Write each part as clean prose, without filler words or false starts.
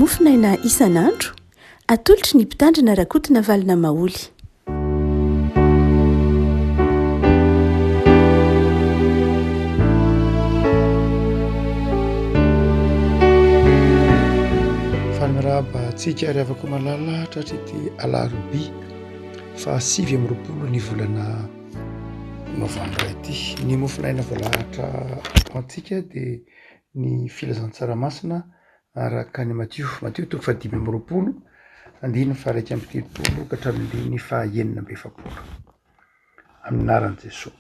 Mofonaina isan'andro, atolotry ny Mpitandrina Rakotonavalona Maholy. Faly miarahaba antsika ry havako malala tratry ity alarobia faha 29 ny volana novambra ity. Ny mofonaina voalahatra ho antsika dia ny filazantsara masina araka an'i Matio. Matio toko faha 25, andininy faha 31 ka hatramin'ny andininy faha 46. Amin'ny anaran'i Jesoa.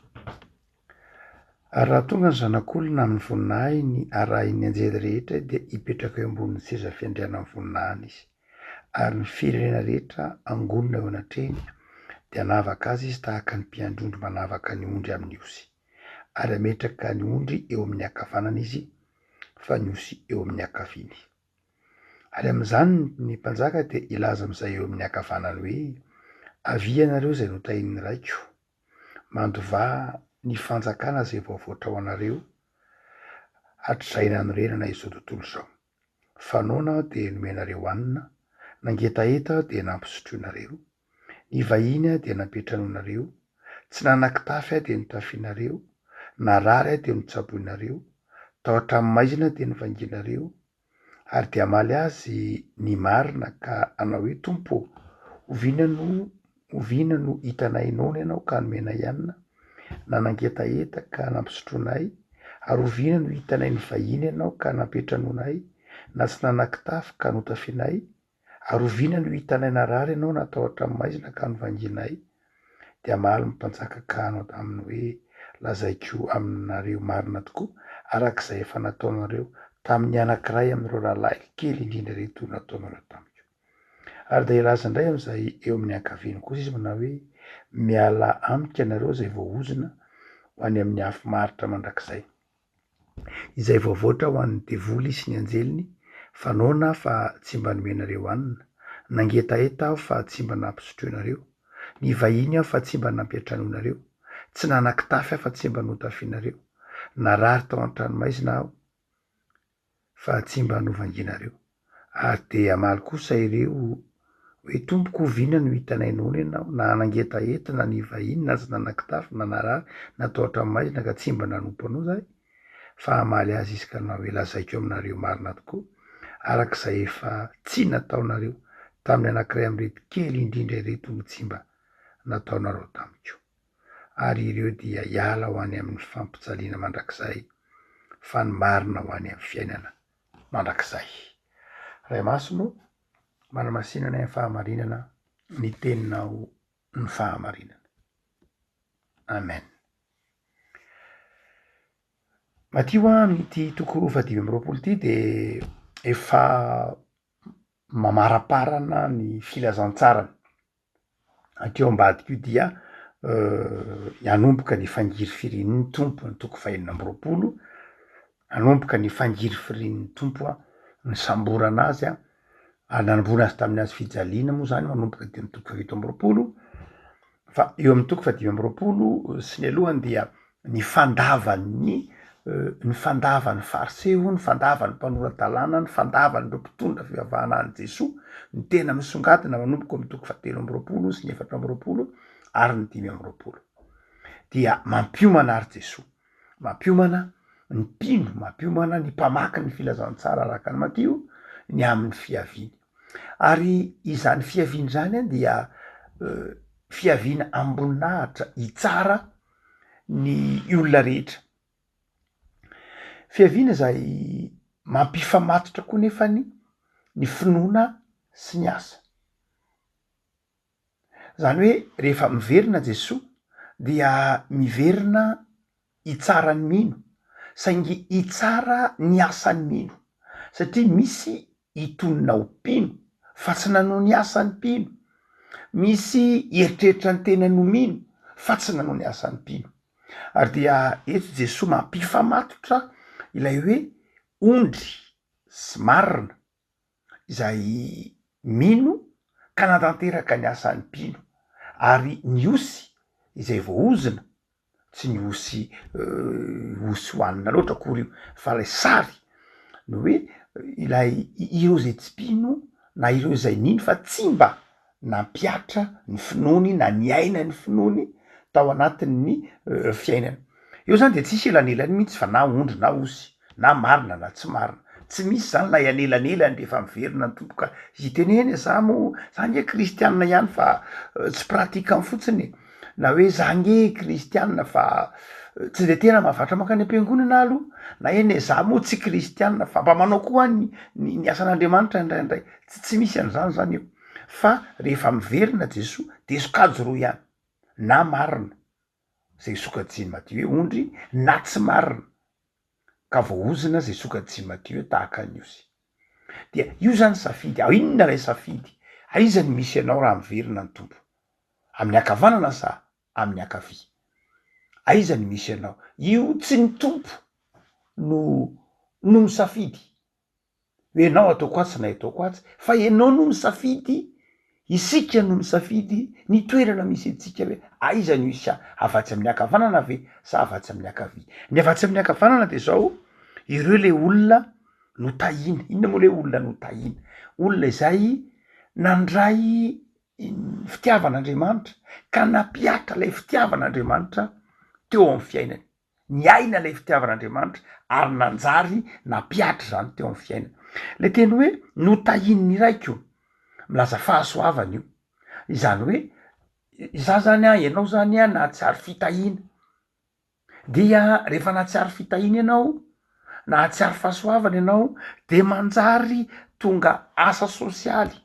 Ary raha tonga ny Zanak'olona amin'ny voninahiny arahin'ny anjely rehetra dia hipetraka eo ambonin'ny seza fiandrianan'ny voninahiny izy. Ary ny firenena rehetra hangonina eo anatrehiny dia hanavaka azy izy tahaka ny mpiandry ondry manavaka ny ondry amin'ny osy. Ary hametraka ny ondry eo amin'ny ankavanana izy fa ny osy eo amin'ny ankaviany. Ary amin'izany ny mpanjaka dia hilaza amin'izay eo amin'ny ankavanany hoe, Avia ianareo izay notahian'ny Raiko, Mandovà ny fanjakana izay voavoatra ho anareo hatrizay nanorenana izao tontolo izao. Fa noana aho dia nomenareo hanina, nangetaheta aho dia nampisotroinareo, nivahiny aho dia nampiantranoinareo, tsy nanan-kitafy aho dia notafianareo, narary aho dia notsaboinareo, tao an-tranomaizina aho dia novangianareo, Ary dia hamaly azy ny marina ka hanao hoe, Tompo ô, oviana no oviana no hitanay noana Ianao ka nomenay hanina, na nangetaheta ka nampisotroinay? Ary oviana no hitanay nivahiny Ianao ka nampiantranoinay, na tsy nanan-kitafy ka notafianay? Ary oviana no hitanay narary Ianao na tao an-tranomaizina ka novangianay? Dia hamaly ny mpanjaka ka hanao aminy hoe, Lazaiko aminareo marina tokoa, araka izay efa nataonareo tamin'ny anankiray amin'ireo rahalahiko kely indrindra ireto no nataonareo tamiko. Ary dia hilaza indray amin'izay eo amin'ny ankaviany kosa izy manao hoe, Mialà amiko ianareo izay voaozona ho any amin'ny afo maharitra mandrakizay. Izay voavoatra ho an'ny devoly sy ny anjeliny, fa noana aho fa tsy mba nomenareo hanina, nangetaheta aho fa tsy mba nampisotroinareo, nivahiny aho fa tsy mba nampiantranoinareo, tsy nanan-kitafy aho fa tsy mba notafianareo, narary tao an-tranomaizina aho fa tsy mba novangianareo. Ary dia hamaly kosa ireo hoe, Tompoko, oviana no hitanay noana ianao, na nangetaheta, na nivahiny, na tsy nanan-kitafy, na narary, na tao an-tranomaizina, ka tsy mba nanompo anao izahay? Fa hamaly azy izy ka hanao hoe, Lazaiko aminareo marina tokoa, araka izay efa tsy nataonareo tamin'ny anankiray amin'ireto kely indrindra ireto no tsy mba nataonareo tamiko. Ary ireo dia hiala ho any amin'ny fampijaliana mandrakizay, fa ny marina ho any amin'ny fiainana mandrakizay. Ray Masina o, manamasina anay amin'ny fahamarinana, ny teninao no fahamarinana. Amen. Matio amin'ity toko faha 25 ity dia efa mamaraparana ny filazantsarany. Hatreo ambadika io dia hanomboka ny fangirifirian'ny Tompo, ny toko faha-26, hanomboka ny fangirifirian'ny Tompo an, nisamborana azy an, ary nanomboana azy tamin'ny hazo fijaliana moa zany manomboka teo amin'ny toko faha-27, fa eo amin'ny toko faha-25 sy ny alohany dia ny fandavan'ny ny fandavan'ny fariseo, ny fandavan'ny mpanora-dalàna, ny fandavan'ireo mpitondra fivavahana an'i Jesoa no tena misongadina manomboka amin'ny toko fahatelo amby roapolo sy ny 24 ary ny 25. Dia mampiomana ary Jesoa, mampiomana ny mpino, mampiomana ny mpamaky ny filazantsara araka an'i Matio ny amin'ny fiaviany. Ary izany fiaviana izany dia fiaviana amim-boninahitra hitsara ny olona rehetra. Fiaviana izay mampifamatotra koa nefany ny finoana sy ny asa. Zany hoe rehefa miverina Jesoa dia miverina hitsara ny mino, saingy hitsara ny asan'ny mino, satria misy hitonona ho mpino fa tsy nanao ny asan'ny mpino, misy hieritreritra ny tenany ho mino fa tsy nanao ny asan'ny mpino. Ary dia eto Jesoa mampifamatotra ilay hoe ondry sy marina izay mino ka nanatanteraka ny asan'ny mpino, ary ny osy izay voaozona tsy ny osy osy hohanina loatra akory io fa ilay sary. Ny hoe ilay ireo izay tsy mpino na ireo izay nino fa tsy mba nampihatra ny finoany na niaina ny finoany tao anatin'ny fiainany. Eo zany de tsisy elanelany mihitsy fa na ondry na osy, na marina na tsy marina. Tsy misy zany lay anelanelany rehefa miverina ny Tompo ka hitenena e, za moa, za nge kristianina ihany fa tsy pratiquant fotsiny e, na hoe za nge kristianina fa tsy de tena mahavatra mankany am-piangonana aho aloha, na eny e za moa tsy kristianina fa mba manao koa aho ny ny asan'Andriamanitra indraindray, tsy tsy misy an'izany zany eo fa rehefa miverina Jesoa de sokajy roa ihany, na marina zay sokajiany madio hoe ondry na tsy marina ka voaozona zay sokajiany madio hoe tahaka ny osy. Dia io zany safidy, ao inona ilay safidy? Aiza no misy anao raha miverina ny Tompo? Amin'ny ankavanana sa amin'ny ankavia? Aiza no misy anao? Io tsy ny Tompo no no misafidy hoe ianao ataoko atsy na ataoko atsy fa ianao no misafidy, isika no misafidy ny toerana misy antsika hoe aiza no hisy ahy, avy atsy amin'ny ankavanana ve sa avy atsy amin'ny ankavia? Ny avy atsy amin'ny ankavanana de zao, ireo le olona notahina, inona moa le olona notahina? Olona izay nandray ny fitiavan'Andriamanitra ka nampihatra ilay fitiavan'Andriamanitra teo amin'ny fiainany. Niaina ilay fitiavan'Andriamanitra ary nanjary nampihatra izany teo amin'ny fiainany. Ilay teny hoe notahian'ny Raiko, milaza fahasoavana io. Izany hoe izaho zany an, ianao zany an, nahatsiaro fitahiana. Dia rehefa nahatsiaro fitahiana ianao, nahatsiaro fahasoavana ianao, de manjary tonga asa sosialy,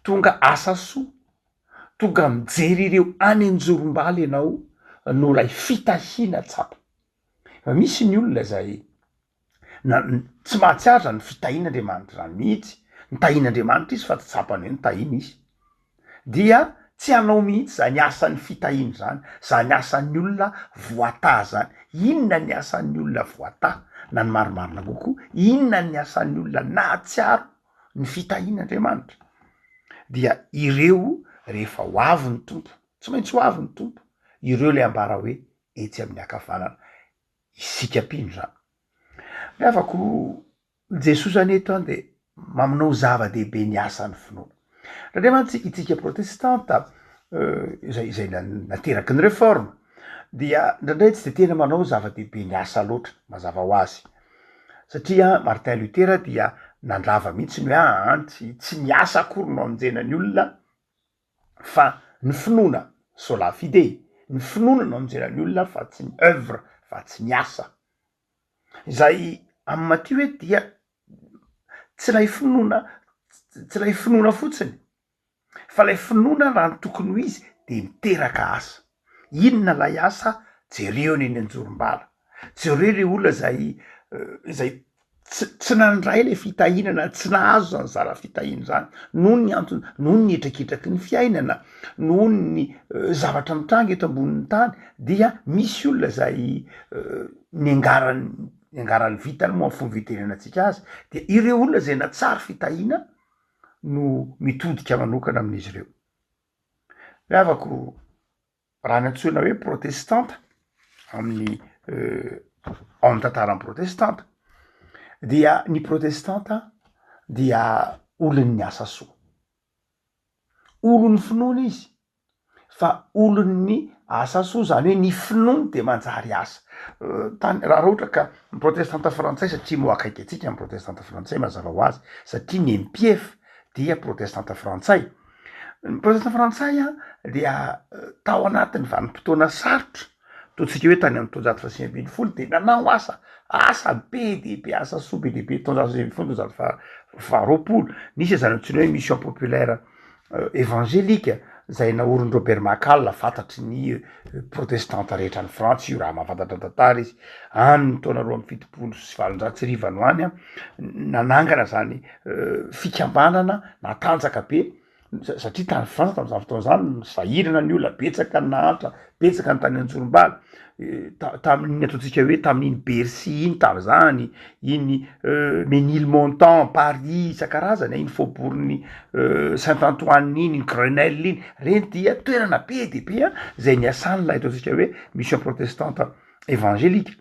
tonga asa soa, Tonga mijery ireo any anjorom-bala ianao noho ilay fitahiana tsapa. Fa misy ny olona izay na tsy mahatsiaro izany fitahian'Andriamanitra izany mihitsy, nitahian'Andriamanitra izy fa tsy tsapany hoe nitahiana izy. Dia tsy hanao mihitsy izany asan'ny fitahiana izany, izany asan'ny olona voataha izany. Inona ny asan'ny olona voataha? Na ny marimarina kokoa, inona ny asan'ny olona nahatsiaro ny fitahian'Andriamanitra? Dia ireo rehefa ho avy ny Tompo, tsy maintsy ho avy ny Tompo, ireo le ambara hoe etsy amin'ny ankavanana, isika mpino zany. Ry havako, Jesoa zany eto an de maminao zava-dehibe ny asan'ny finoana. Indraindray mantsy itsika protestanta izay izay nateraky ny reforme dia indraindray tsy de tena manao zava-dehibe ny asa loatra, mazava ho azy. Satria Martin Luther dia nandrava mihitsy ny hoe aa tsy tsy ny asa akory no hamonjena ny olona fa ny finoana, sola fide, ny finoana no hamonjena ny olona fa tsy ny oeuvre, fa tsy ny asa. Izay amin'i Matio eto dia tsy ilay finoana tsy ilay finoana fotsiny Fa ilay finoana raha ny tokony ho izy dia miteraka asa. Inona ilay asa? Jereo ny eny Anjorombala. Jereo ilay olona izay izay tsy tsy nandray ilay fitahiana na tsy nahazo izany zara fitahiana izany noho ny antony, noho ny hetraketraky ny fiainana, noho ny zavatra mitranga eto ambonin'ny tany dia misy olona izay niangaran'ny niangaran'ny vintana moa amin'ny fomba fitenenantsika azy dia ireo olona izay natsary fitahiana no mitodika manokana amin'izy ireo. Ry havako, raha ny antsoina hoe protestanta amin'ny ao amin'ny tantaran'ny protestanta dia ny protestanta dia olon'ny asa soa, olon'ny finoana izy. fa olon'ny asa soa zany hoe ny finoany de manjary asa. Tany raha ohatra ka ny protestanta frantsay satria moa akaiky antsika ny protestanta frantsay mazava ho azy satria ny MPF dia protestanta frantsay, ny protestanta frantsay an dia tao anatin'ny vanim-potoana sarotra ataontsika hoe tany amin'ny taonjato faha 19 de nanao asa, asa be dia be, asa soa be dia be, taonjato faha 19, taonjato faha faha-20, nisy izany antsoina hoe mission populaire evangelique zay naorin'i Robert McCall, fantatry ny protestanta rehetra any Frantsa io raha mahafantatra ny tantara izy, any taona 1872 any ho any an, nanangana zany fikambanana natanjaka be satria tany Frantsa tam'zany fotoana zany sahirana ny olona, betsaka ny nahantra, betsaka ny tany an-jorom-bala, tamin'iny ataontsika hoe tamin'iny Bercy iny tam'zany, iny Menilmontant, Paris isan-karazany, iny faubourg-n'ny Saint Antoine iny, iny Grenelle iny, reny dia toerana be dia be zay niasan'ilay ataontsika hoe mission protestante evangelique.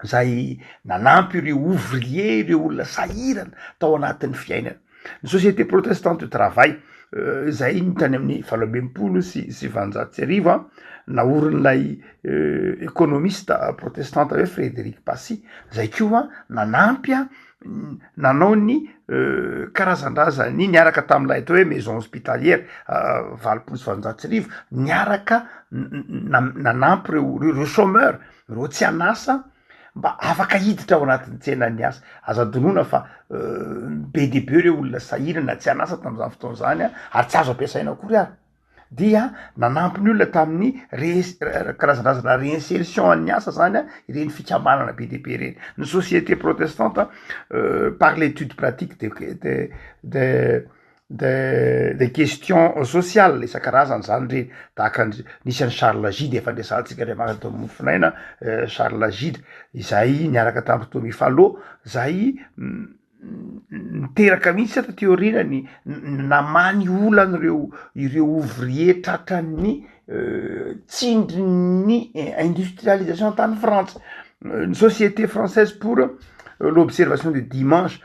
zay nanampy ireo ouvrier, ireo olona sahirana tao anatin'ny fiainana. Ny Société Protestante du Travail izay tany amin'ny 1868 an, naorin'ilay ekonomista protestanta hoe Frédéric Passy, zay koa nanampy an, nanao ny karazan-drazany niaraka tamin'ilay atao hoe maison hospitalière 1880, niaraka nanampy ireo ireo chômeurs, ireo tsy an'asa mba afaka hiditra ao anatin'ny tsenan'ny asa. Aza adinoina fa be dia be ireo olona sahirana tsy an'asa tamin'izany fotoana izany an, ary tsy azo ampiasaina akory ary. Dia nanampy ny olona tamin'ny re- karazandrazana reinsertion an'ny asa zany an, ireny fikambanana be dia be ireny. Ny société protestante par l'étude pratique de de de de des questions sociales isan-karazany zany reny, tahaka ny nisy an'i Charles Gide efa niresahantsika indray mandeha tao amin'ny mofonaina, Charles Gide izay niaraka tamin'i Tommy Fallot zay niteraka mihitsy taty aoriana ny namaha ny olan'ireo ireo ouvrier tratran'ny tsindrin'ny industrialisation tany Frantsa, ny société française pour l'observation du dimanche,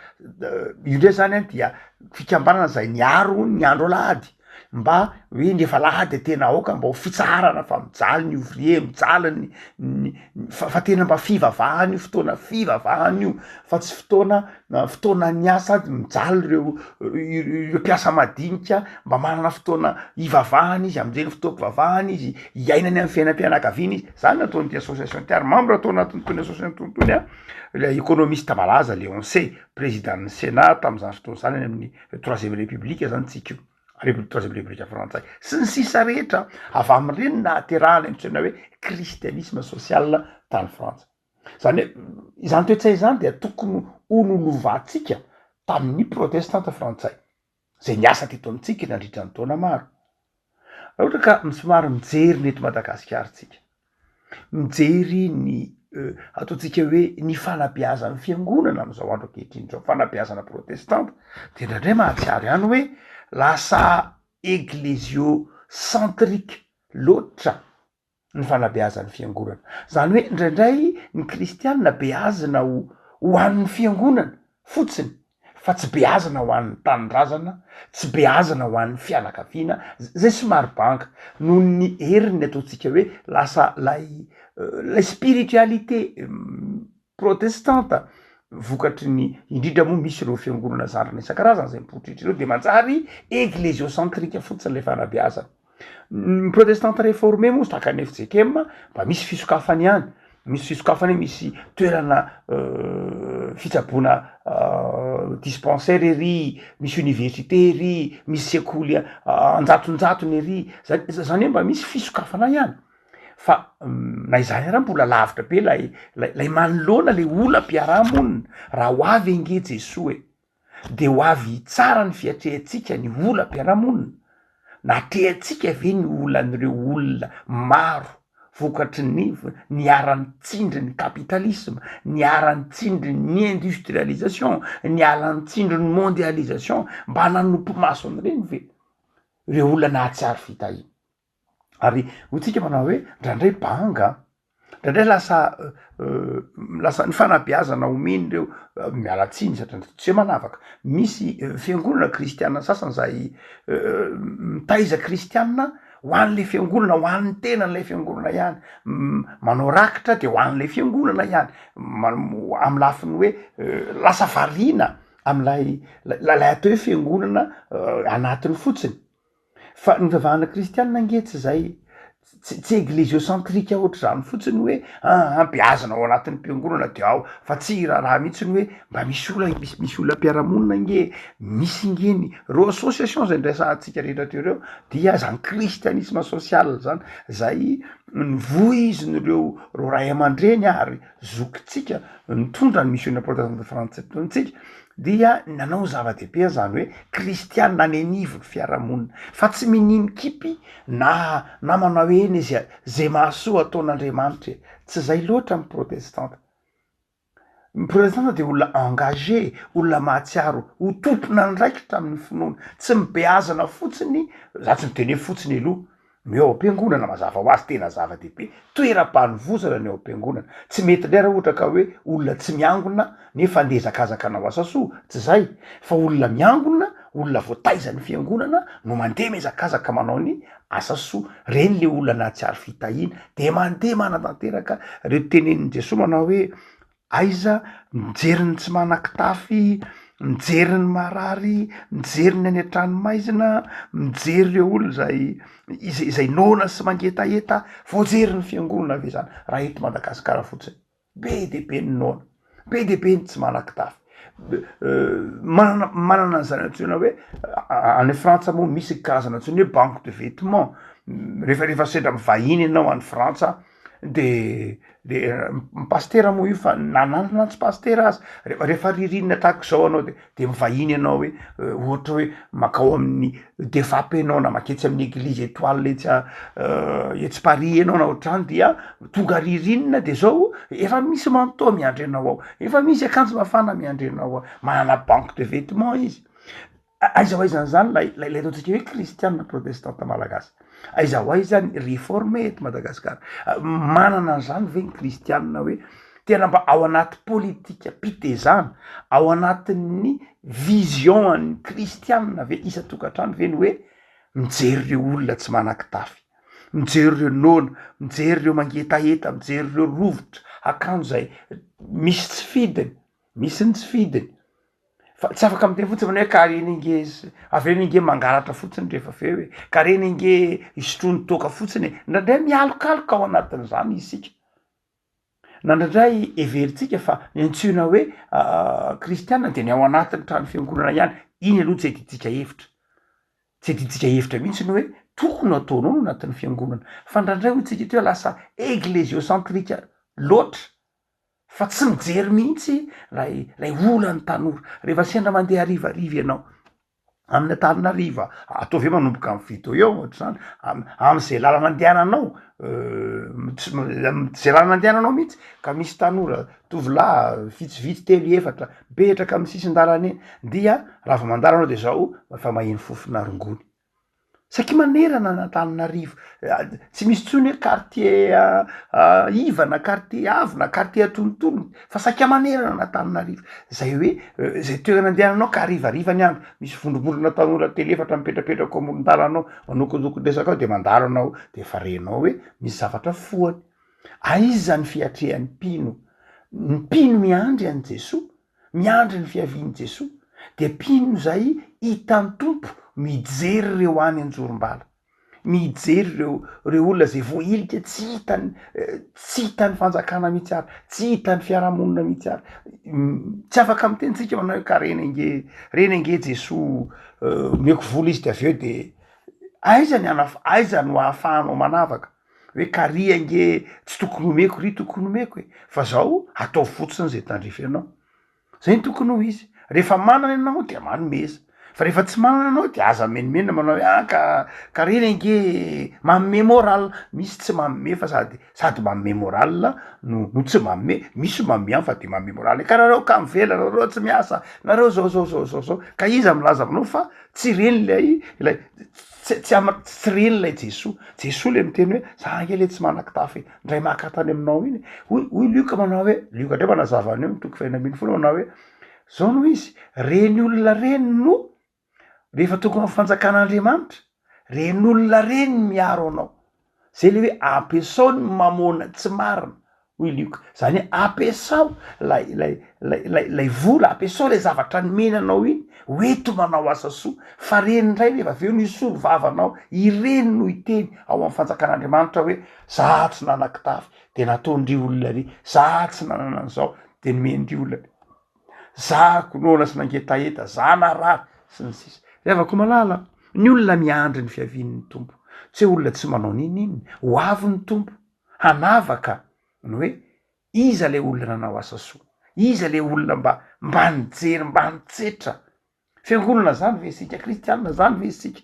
io ndray zany an dia fikambanana zay niaro ny andro alahady mba hoe ny efa alahady de tena aoka mba ho fitsaharana fa mijaly ny ouvrier, mijaly ny ny fa fa tena mba fivavahana io fotoana fivavahana io fa tsy fotoana fotoanan'ny asa, mijaly reo ireo mpiasa madinika mba manana fotoana hivavahana izy am'ireny fotoam-pivavahana izy, hiainany amy fiainam-pianakaviana izy, zany nataon'ity association ty ary membre tao anatin'itony association itony an ilay economiste malaza Léon Say. Président-n'ny Sénat tamin'izany fotoana izany any amin'ny troisième république zany tsika io, république troisième république frantsay, sy ny sisa rehetra, avy amin'ireny no nahaterahana ny antsoina hoe christianisme social tany Frantsa. Zany hoe izany toe-tsaina izany dia tokony ho nolovantsika tamin'ny protestanta frantsay izay niasa teto amintsika nandritra ny taona maro. Raha ohatra ka somary mijery ny eto Madagasikara tsika, mijery ny ataontsika hoe ny fanabeazan'ny fiangonana am'izao andro ankehitriny zao, fanabeazana protestanta, de indraindray mahatsiaro ihany hoe lasa egleziocentrique loatra ny fanabeazan'ny fiangonana. Zany hoe indraindray ny kristianina beazina ho ho an'ny fiangonana fotsiny fa tsy beazina ho an'ny tanindrazana, tsy beazina ho an'ny fianakaviana, zay somary banga noho ny herin'ny ataontsika hoe lasa lay lay spiritualité protestanta vokatry ny indrindra moa misy ireo fiangonana zandrina isan-karazany zay mipoitritra ireo de manjary egleziocentrique fotsiny le fanabeazana. Ny protestanta reforme moa tahaka ny fjkm mba misy fisokafany ihany, misy fisokafany hoe misy toerana fitsaboana dispensaire ery, misy université ery, misy sekoly anjatonjatony ery, zany zany hoe mba misy fisokafana ihany. Fa na izany ara mbola lavitra be lay lay manoloana le olam-piarahamonina, raha ho avy ange Jesoa e, de ho avy hitsara ny fiatrehantsika ny olam-piarahamonina, natrehantsika ve ny olan'ireo olona maro vokatry ny niharan'ny tsindrin'ny kapitalisma, niharan'ny tsindrin'ny industrialisation, niharan'ny tsindrin'ny mondialisation, mba nanopy maso an'ireny ve ireo olona nahatsiaro fitahiana? Ary hoy tsika manao hoe ndraindray banga, ndraindray lasa lasa ny fanabeazana omeny ireo, miala tsiny satria tsy hoe manavaka, misy fiangonana kristiana sasany zay mitaiza kristiana ho an'le fiangonana, ho an'ny tenan'ilay fiangonana ihany, manao rakitra de ho an'le fiangonana ihany, amy lafiny hoe lasa variana am'lay lay atao hoe fiangonana anatiny fotsiny. Fa ny fivavahana kristianina ange tsy zay, tsy tsy egleziocentrique ohatr'izany fotsiny hoe aa beazina ao anatin'ny mpiangonana de ao, fa tsy raharaha mihitsiny hoe mba misy olona misy misy olona mpiara-monina ange, misy nge ny reo association zay niresahantsika rehetra teo reo dia zany kristianisme social zany zay novoizin'ireo reo ray aman-dreny ary zokintsika nitondra ny misiona protestanta frantsay teto amintsika dia nanao zava-dehibe zany hoe kristiana any anivon'ny fiarahamonina fa tsy minia mikipy na na manao hoe eny izy zay mahasoa ataon'Andriamanitra e, tsy zay loatra ny protestanta, ny protestanta de olona engagé, olona mahatsiaro ho tompon'andraikitra amin'ny finoana, tsy mibeazana fotsiny, za tsy miteny hoe fotsiny aloha. Ny ao am-piangonana mazava ho azy tena zava-dehibe, toeram-panovozana ny ao am-piangonana. Tsy mety indray raha ohatra ka hoe olona tsy miangona nefa andeha hizakazaka hanao asa soa, tsy zay, fa olona miangona, olona voataizan'ny fiangonana no mandeha mihazakazaka manao ny asa soa. Reny le olona nahatsiaro fitahiana de mandeha manatanteraka reo tenenin'i Jesoa manao hoe Aiza mijery ny tsy manan-kitafy, mijery ny marary, mijery ny any an-tranomaizina, mijery ireo olona izay izay izay noana sy mangetaheta, voajery ny fiangonana ve zany raha eto Madagasikara fotsiny? Be dia be ny noana, be dia be ny tsy manan-kitafy, manana manana an'izany antsoina hoe any Frantsa moa misy karazana antsoina hoe banque de vêtements, rehefa rehefa sendra mivahiny ianao any Frantsa de de ny pasitera moa io fa na na na tsy pasitera aza, rehefa rehefa ririnina tahaka izao anao de de mivahiny ianao hoe ohatra hoe makao amin'ny DEFAP ianao na maketsy amin'ny eglizy etoile etsy etsy Paris ianao na ohatr'izany dia tonga ririnina de zao efa misy manteau miandry anao ao, efa misy akanjo mafana miandry anao ao, manana banque de vêtements izy. Aiza ho aiza an'izany ilay ilay ataontsika hoe kristiana protestanta malagasy? Aiza ho aiza ny reforme eto Madagasikara? Manana an'izany ve ny kristiana hoe tena mba ao anaty politikam-pitezana, ao anatin'ny vision an'ny kristiana ve isan-tokantrano ve ny hoe mijery ireo olona tsy manan-kitafy, mijery ireo noana, mijery ireo mangetaheta, mijery ireo rovitra akanjo izay misy tsy fidiny, misy ny tsy fidiny. Fa tsy afaka miteny fotsiny hoe ka reny ange avy eo ange mangalatra fotsiny rehefa avy eo e, ka reny ange isotroany toaka fotsiny e, indraindray mialokaloka ao anatin'izany isika, na indraindray heverintsika fa ny antsoina hoe kristiana de ny ao anatin'ny trano fiangonana ihany, iny aloha tsy adidintsika hevitra, tsy adidintsika hevitra mihitsy ny hoe tokony ataonao no anatin'ny fiangonana, fa indraindray hoy tsika ity hoe lasa eglesiocentrique loatra fa tsy mijery mihitsy lay lay olan'ny tanora, rehefa sendra mandeha harivariva ianao amin'ny Antananarivo ataovy hoe manomboka amin'ny fito eo ohatr'izany, am- am'zay lalana andehananao tsy am'zay lalana andehananao mihitsy ka misy tanora tovolahy vitsivitsy telo efatra mipetraka amy sisin-dalana eny dia raha vao mandalo anao de zao efa maheno fofona rongony. Saika manerana an'Antananarivo, tsy misy intsony hoe quartier iva na quartier avo na quartier antonontonony fa saika manerana an'Antananarivo, zay hoe zay toerana andehananao ka harivariva ny andro, misy vondrombondrona tanora telo efatra mipetrapetraka ao amoron-dalana ao, manokonokon-dresaka ao de mandalo anao de efa renao hoe misy zavatra fohany. Aiza ny fiatrehan'ny mpino? Ny mpino miandry an'i Jesoa miandry ny fiavian'i Jesoa dia mpino izay hitan'ny Tompo mijery ireo any anjorom-bala, mijery ireo ireo olona izay voahilika tsy hitany tsy hitan'ny fanjakana mihitsy ary, tsy hitan'ny fiarahamonina mihitsy ary, tsy afaka miteny tsika manao hoe ka reny ange reny ange Jesoa omeko vola izy de avy eo de aiza ny anaf- aiza no ahafahanao manavaka hoe ka ry ange tsy tokony omeko ry tokony omeko e, fa zao ataovy fotsiny zay tandrify anao, zay no tokony ho izy, rehefa manana ianao de manomeza, fa rehefa tsy manana ianao de aza menomenona manao hoe ah ka ka reny ange manome moral, misy tsy manome fa sady sady manome moral no no tsy manome, misy manome ihany fa de manome moral, ka nareo kamo velona, nareo tsy miasa, nareo zao zao zao zao zao, ka iza milaza aminao fa tsy reny lay ilay Tsy tsy ama tsy reny ilay Jesoa. Jesoa le miteny hoe za ange le tsy manan-kitafy e, ndray maka tany aminao iny e. Hoy hoy Lioka manao hoe, Lioka ndray manazava an'io ny toko fahenina ambinifolo manao hoe, zao no izy, reny olona reny no rehefa tonga amin'ny fanjakan'Andriamanitra, reny olona reny miaro anao. Zay le hoe ampiasao ny mamôna tsy marina hoy Lioka, zany hoe ampiasao lay lay lay lay lay vola, ampiasao lay zavatra nomena anao iny hoento manao asa soa, fa reny indray rehefa avy eo no hisolo vava anao, ireny no hiteny ao amin'ny fanjakan'Andriamanitra hoe za tsy nanan-kitafy de nataon-dry olona ry, za tsy nanana an'izao de nomen-dry olona ry. Za noana sy nangetaheta, za narary, sy ny sisa. Ry havako malala, ny olona miandry ny fiavian'ny Tompo, tsy hoe olona tsy manao n'inon'inona, ho avy ny Tompo hanavaka ny hoe iza ilay olona nanao asa soa, iza ilay olona mba mba nijery, mba nitsetra. Fiangonana zany ve isika? Kristianina zany ve isika?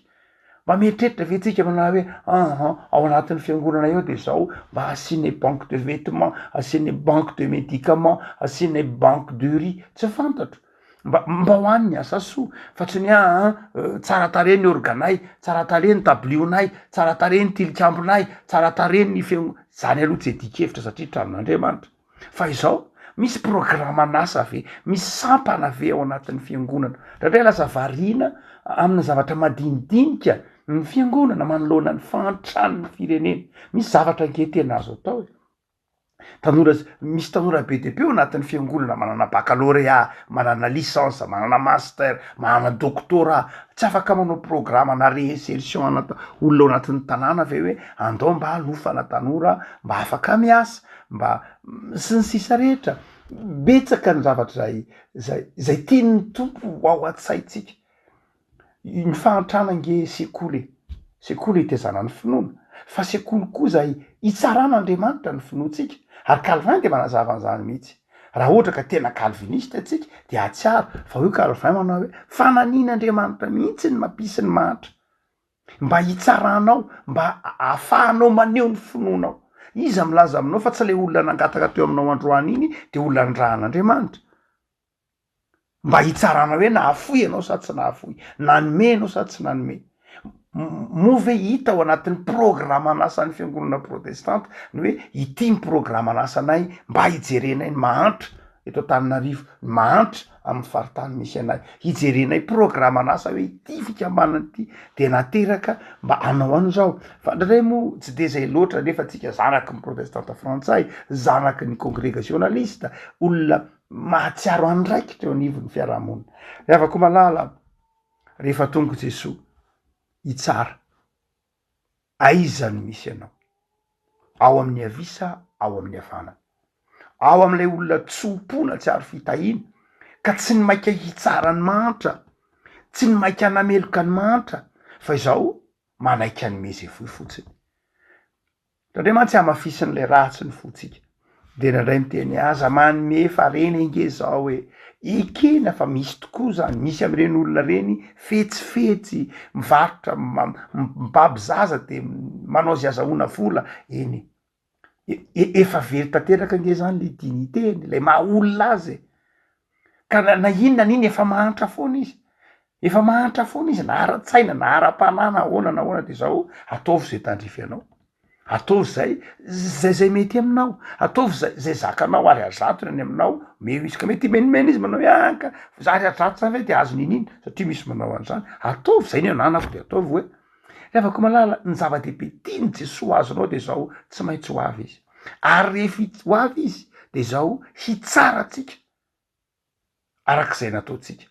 Mba mieritreritra ve tsika manao hoe aha ao anatin'ny fiangonana eo de zao mba asianay banque de vetement, asianay banque de medicament, asianay banque de riz, tsy fantatro. Mba mba ho any ny asa soa fa tsy ny aa tsara tarehy ny organay, tsara tarehy ny tablionay, tsara tarehy ny tilikambonay, tsara tarehy ny feo, zany aloha tsy iadian-kevitra satria tranon'Andriamanitra. Fa izao, misy programan'asa ve, misy sampana ve ao anatin'ny fiangonana? Indraindray lasa variana amina zavatra madinidinika ny fiangonana manoloana ny fahantran'ny firenena. Misy zavatra ange tena azo atao e. Tanora, misy tanora be dia be ao anatin'ny fiangonana manana baccalauréat, manana licence, manana master, manana doctorat, tsy afaka manao programme na réinsertion ana olona ao anatin'ny tanàna ve hoe andao mba halofana tanora mba afaka miasa, mba sy ny sisa rehetra. Betsaka ny zavatra zay zay zay tian'ny Tompo ho ao an-tsaintsika. Ny fahantrana ange sekoly e! Sekoly hitezana ny finoana, fa sekoly koa izay hitsaran'Andriamanitra ny finoantsika, ary Calvin dia manazava an'izany mihitsy. Raha ohatra ka tena calviniste isika dia hahatsiaro fa hoy Calvin manao hoe, fananian'Andriamanitra mihitsy ny mampisy ny mahantra, mba hitsaranao, mba ahafahanao maneho ny finoanao. Iza milaza aminao fa tsy ilay olona nangataka teo aminao androany iny dia olona nirahan'Andriamanitra? Mba hitsarana hoe nahafoy ianao sa tsy nahafoy, nanome ianao sa tsy nanome. Moa ve hita ao anatin'ny programan'asan'ny fiangonana protestanta ny hoe ity ny programan'asanay mba hijerenay ny mahantra eto Antananarivo, ny mahantra amin'ny faritany misy anay, hijerenay programan'asa hoe ity fikambanana ity de nateraka mba hanao an'izao. Fa indraindray moa tsy de zay loatra nefa tsika zanaky ny protestanta frantsay, zanaky ny kongregasionalista, olona mahatsiaro andraikitra eo anivon'ny fiarahamonina. Ry havako malala, rehefa tonga Jesoa hitsara, aiza no misy anao? Ao amin'ny havia sa ao amin'ny havanana? Ao amin'ilay olona tso-po na tsy ary fitahiana, ka tsy ny maika hitsara ny mahantra, tsy ny maika hanameloka ny mahantra, fa izao manaiky hanome izay foy fotsiny. Indraindray mantsy hamafisin'ilay ratsy ny fontsika, de indraindray miteny aza manome fa reny ange zao e, ekena fa misy tokoa zany, misy am'ireny olona reny fetsifetsy, mivarotra mibaby zaza de manao zay azahoana vola, eny e, efa very tanteraka ange zany le dignité-ny, lay maha olona azy e, ka na na inona na inona efa mahantra foana izy, efa mahantra foana izy na ara-tsaina na ara-panahy na ahoana na ahoana de zao ataovy zay tandrify anao, ataovy zay zay zay mety aminao, ataovy zay zay zakanao ary azatony any aminao omeo izy, ka mety himenomenona izy manao hoe ah ka za ary azato zany ve de azony iniana satria misy manao an'zany, ataovy zay ny ananako de ataovy hoe ry havako malala ny zava-dehibe tian'i Jesoa azonao de zao tsy maintsy ho avy izy, ary rehefa ho avy izy de zao hitsara antsika araka izay nataontsika,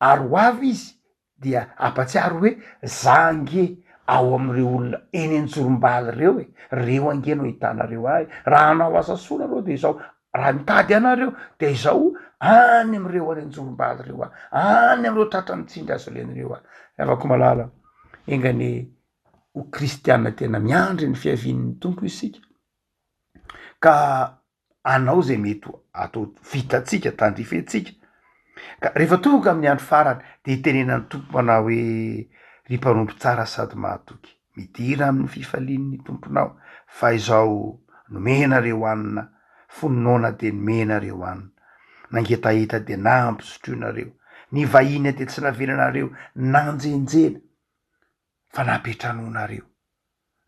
ary ho avy izy dia hampatsiaro hoe za ange ao amin'ireo olona eny anjorom-bala ireo e, reo ange no ahitanareo ahy, raha hanao asa soa nareo de izao, raha mitady anareo de izao any amin'ireo any anjorom-bala ireo aho, any amin'ireo tratran'ny tsindry hazo lena ireo aho. Ry havako malala, enga anie ho kristiana tena miandry ny fiavian'ny Tompo isika ka anao zay mety ho atao vitantsika, tandrifentsika, ka rehefa tonga amin'ny andro farany de hitenenan'ny Tompo manao hoe ry mpanompo tsara sady mahatoky, midira amin'ny fifalian'ny Tomponao, fa izao nomenareo hanina, fony noana de nomenareo hanina, nangetaheta de nampisotroinareo, nivahiny de tsy navelanareo nanjenjena, fa nampiantranoinareo.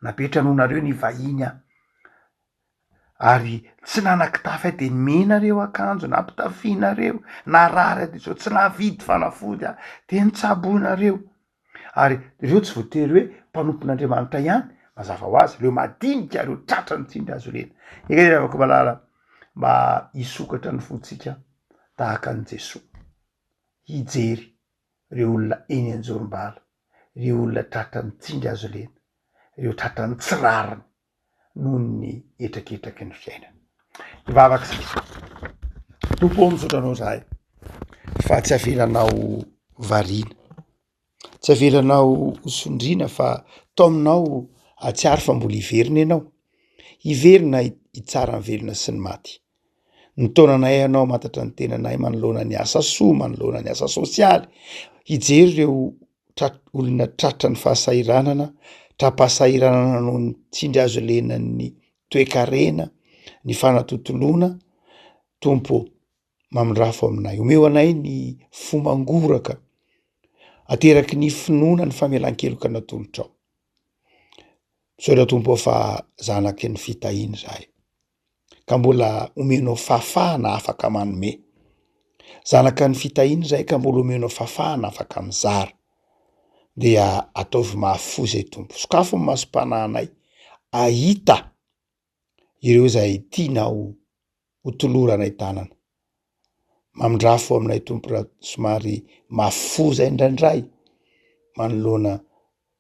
Nampiantranoinareo ny vahiny aho, ary tsy nanan-kitafy aho de nomenareo akanjo, nampitafianareo, narary aho de zao tsy nahavidy fanafody aho de notsaboinareo. Ary ireo tsy voatery hoe mpanompon'Andriamanitra ihany, mazava ho azy, ireo madinika, ireo tratra ny tsindry hazo lena. Eka ry havako malala, mba hisokatra ny fontsika tahaka an'i Jesoa, hijery ireo olona eny anjorom-bala, ireo olona tratran'ny tsindry hazo lena, ireo tratran'ny tsy rariny noho ny hetraketraky ny fiainana. Hivavaka isika. Tompo ô, misaotra anao izahay fa tsy avelanao variana, tsy avelanao ho sondriana fa taominao hahatsiaro fa mbola hiverina ianao, hiverina hitsara ny velona sy ny maty. Ny taonanay ianao hamantatra ny tenanay manoloana ny asa soa, manoloana ny asa sosialy, hijery ireo tra- olona tratran'ny fahasahiranana, tra-pahasahiranana noho ny tsindry hazo lenan'ny toekarena, ny fanatontoloana, Tompo ô. Mamindrafo aminay, omeo anay ny fo mangoraka ateraky ny finoana ny famelan-keloka natolotrao. Misaotra Tompo ô fa zanaky ny fitahiana izahay ka mbola omenao fahafahana afaka manome. Zanaka ny fitahiana izahay ka mbola omenao fahafahana afaka mizara. Dia ataovy mahafoy izay Tompo. Sokafo ny masom-panahinay ahita ireo izay tianao ho toloranay tanana. Mamindrafo aminay Tompo raha somary mafy fo zay indraindray manoloana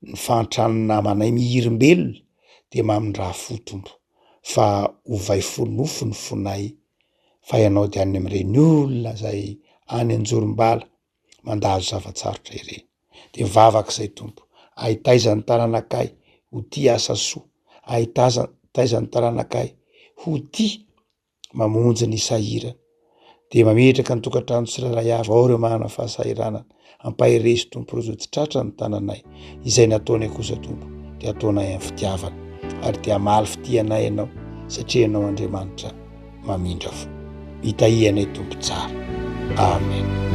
ny fahantran'ny namanay mihirimbelona de mamindrafo Tompo fa ovay fo nofo ny fonay fa ianao de any amin'ireny olona zay any anjorom-bala mandalo zava-tsarotra ireny. De mivavaka izay Tompo, ahitaiza ny taranakay ho tia asa soa, ahitaza taiza ny taranakay ho tia mamonjy ny sahirana. Dia mametraka ny tokantrano tsirairay avy ao ireo manana fahasahiranana. Ampaherezo Tompo ireo izay tsy tratra ny tananay. Izay nataonay kosa Tompo dia ataonay amin'ny fitiavana. Ary dia hamaly fitia anay Ianao satria Ianao Andriamanitra mamindra fo. Mitahia anay Tompo tsara. Amen.